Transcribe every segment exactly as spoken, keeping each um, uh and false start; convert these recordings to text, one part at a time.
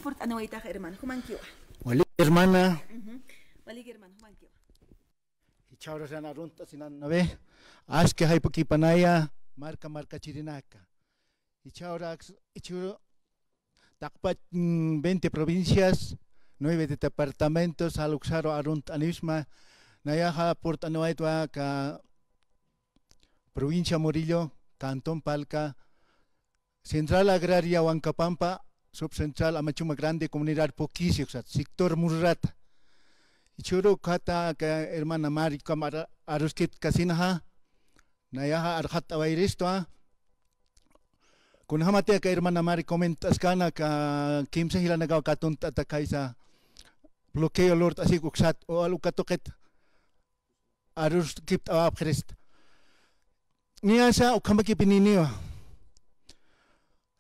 Purt'aniwaytax, hermano, jumankiwa. Walik, hermana. Ujú. Walik, hermano, jumankiwa. Jichhawras arunt'asinan, ¿no ve? Aski jayp'ukipanaya, marka markachirinaka. Jichhawra, jichhawra taqpach, mm, veinte provincias, nueve departamentos, jaluksaru arunt'aniwsma, nayaxa purt'aniwaytwa aka provincia Murillo, cantón Palca, Central Agraria Huancapampa, subcentral Amachuma Grande, comunidad Puquisi, uksat, sector Murrata. Jichhüru ukhata aka hermana Mari, ukham ar-, aruskipkasinxa, nayaxa arxat'awayristwa. Kunjamati aka hermana Mari coment'askana aka kimsa jilanakaw katunt'ata khaysa bloqueo lurt'asik uksat, o al uka tuqit aruskipt'awapxirista. Niyasa ukhamakipininiwa.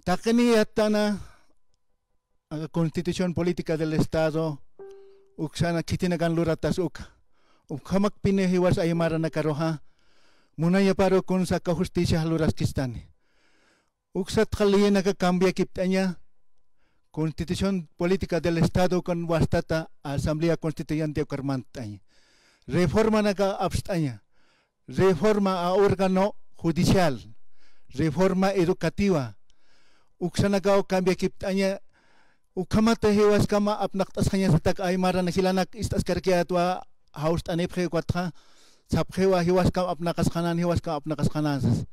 Taqini yattana aka Constitución Política del Estado uksana khitinakan luratas uka. Ukhamakpini jiwas aymaranakaruxa munayaparu kunsa aka justicia luraskistani. Uksatxa leyinaka cambiakipt'aña, Constitución Política del Estado ukan wastata Asamblea Constituyente ukar mantt'aña. Reformanaka apst'aña. Reforma a órgano judicial, reforma educativa, uksanakaw cambiakipt'aña, ukhamata jiwaskama apnaqt'asxañasatak aymaran jilanak ist'askarakiyätwa jawst'anipxi ukatxa, sapxiwa jiwaskam apnaqasxanan, jiwaskam apnaqasxanan sas.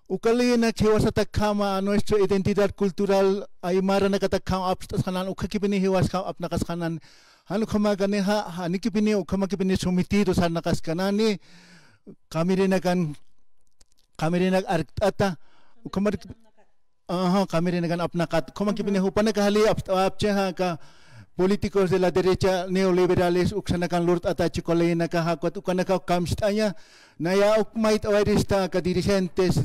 Uka leyinak jiwasatakakhama nuestra identidad cultural aymaranakatakakhama apst'asxanan, ukakipini jiwaskam apnaqasxanan, jan ukhamakanixa, janikipini, ukhamakipini sometido sarnaqaskanani, qamirinakan, qamirinak arkt'ata, ukhamar, ajá, qamirinakan apnaqat, ukhamakipini jupanaka jali apst'awapchixa aka políticos de la derecha neoliberales uksanakan lurt'atachi uka leyinakaxa, ukat ukanakaw kamst'aña, naya uk mayt'awayrista aka dirigentes,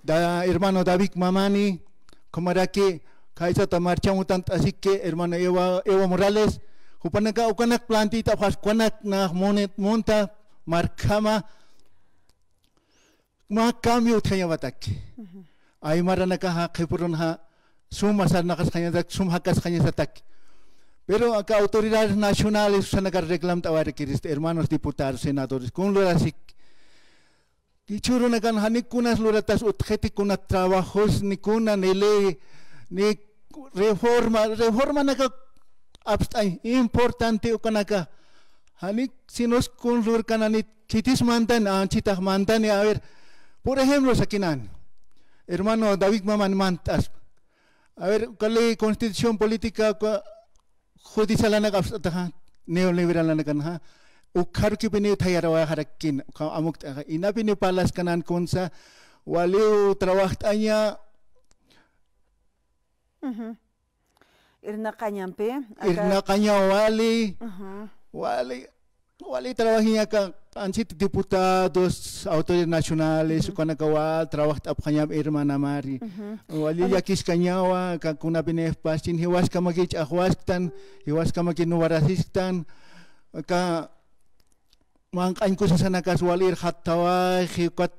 da, hermano David Mamani, ukhamaraki, khaysata marchan utant'asiki, hermano Evo, Evo Morales, jupanaka ukanak plantit'apxas, ukanak nax muni, munta, markhama, mä cambio utjañapataki. Aymaranakaxa, qhipürunxa, suma sarnaqasxañatak, sum jakasxañasatak. Pero aka autoridades nacionales, usanakar reclamt'awarakirista, hermanos diputados, senadores, kun lurasik. Jichhürunakan jani kunas luratas utjiti, kuna trabajos, ni kuna, ni ley, ni reforma, reformanaka apst'añ, importante ukanaka. Jani sinos kun lurkanani, khitis mantani, anchitax mantani, a ver, por ejemplo, sakinan, hermano David Maman mantas. A ver, uka ley constitución política, uka judicialanaka apst'ataxa, neoliberalanakanxa, ukxarukipiniw thayarawayxarakkina, ukham amukt'axa, inapiniw parlaskanankunsa, waliw trabajt'aña. Ujú. Irnaqañampi, aka irnaqaña wali, ujú, wali, wali trabajiñaka, anchit diputados, autoridades nacionales, ujú, ukanaka wal trabajt'apxañam, hermana Mari. Ujú. Wali llakiskañawa, aka kunapinïpxpastin, jiwaskamaki ch'axwasktan, jiwaskamaki nuwarasisktan, aka manq'añ kusisanakas wal irxattawayxi, ukat,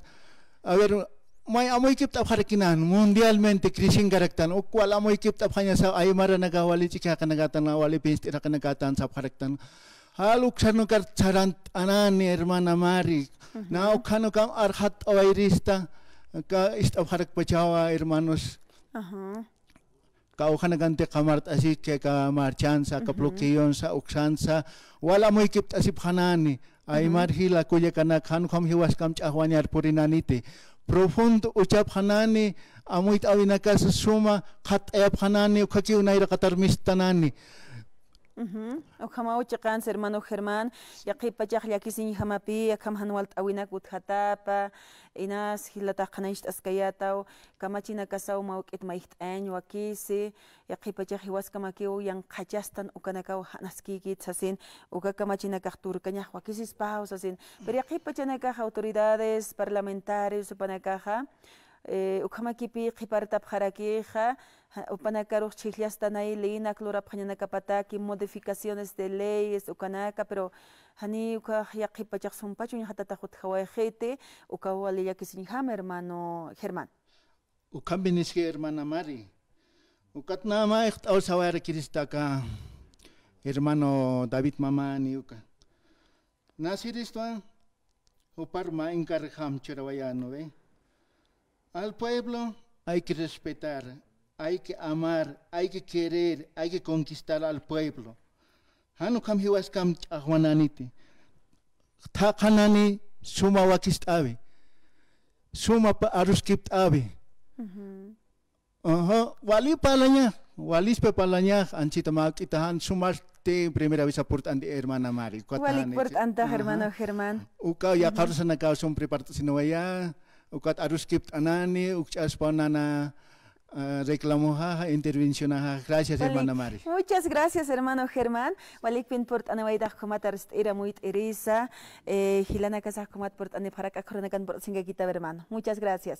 a ver, may amuykipt'apxarakinan, mundialmente crecinkaraktan, uk wal amuykipt'apxañasa, aymaranaka wali ch'ikxaqinakatan, wali pinst'iraqinakatan sapxaraktan. Jal uksanakar sarant'anani, hermana Mari. Ujú. Na ukhanukam arxatt'awayrista, aka ist'apxarakpachawa, hermanos. Ajá. Kawkhanakanti qamart'asiki aka marchansa, aka, ujú, bloqueonsa, uksansa, wal amuykipt'asipxanani, ujú, aymar jila kullakanak, jan ukham jiwaskam ch'axwañar purinaniti. Profundo uchapxanani, amuyt'äwinakas suma qhatt'ayapxanani, ukhakiw nayraqatar mistanani. Ujú. Ukhamaw chiqansa, hermano Germán, yaqhipachax llakisiñjamapi, akham jan walt'äwinak utjatapa, inas jilatax qhanañcht'askayätaw, kamachinakasaw mawk'it mayjt'añ wakisi, yaqhipachax jiwaskamakiw yanqhachastan ukanakaw janaskïkit sasin, uka kamachinakax turkañax wakisispaw sasin. Pero yaqhipachanakax autoridades, parlamentarios, jupanakaxa, eh, ukhamakipï qhipartapxarakixa, ja, jupanakarux chhijllastanay leyinak lurapxañanakapataki, modificaciones de leyes, ukanaka, pero janiw ukax yaqhipachax sumpach uñjatatax utjawayxiti, ukaw wali llakisiñjama, hermano Germán. Ukham meniski, hermana Mari. Ukat nama ixt'aw sawarakirista aka hermano David Mamani uka. Nasiristwa, jupar mä encargam churawayäni, ¿no ve? Al pueblo hay que respetar, hay que amar, hay que querer, hay que conquistar al pueblo. Jan ukham jiwaskam ch'axwananiti. Thaqhanani suma wakist'awi. Suma pa-, aruskipt'awi. Ujú. Ajá, wali parlaña, walispa parlaña, anchita mä k'itajan sumasti primera vez purt'anti hermana Mari. Walik purt'antax, ajá, hermano Germán. Uka yaqharusana kawsum prepart'asinuwaya, ukat aruskipt'anani, ukch'aspa nana, ah, reclamojaja, intervencionaja. Gracias, walik, hermana Mari. Muchas gracias, hermano Germán. Walikpin purt'aniwaytax jumat arst'ira muyt'irisa, eh, jilanakasax jumat purt'anipxarak, akhuranakan purt'asinkakitaw, hermano. Muchas gracias.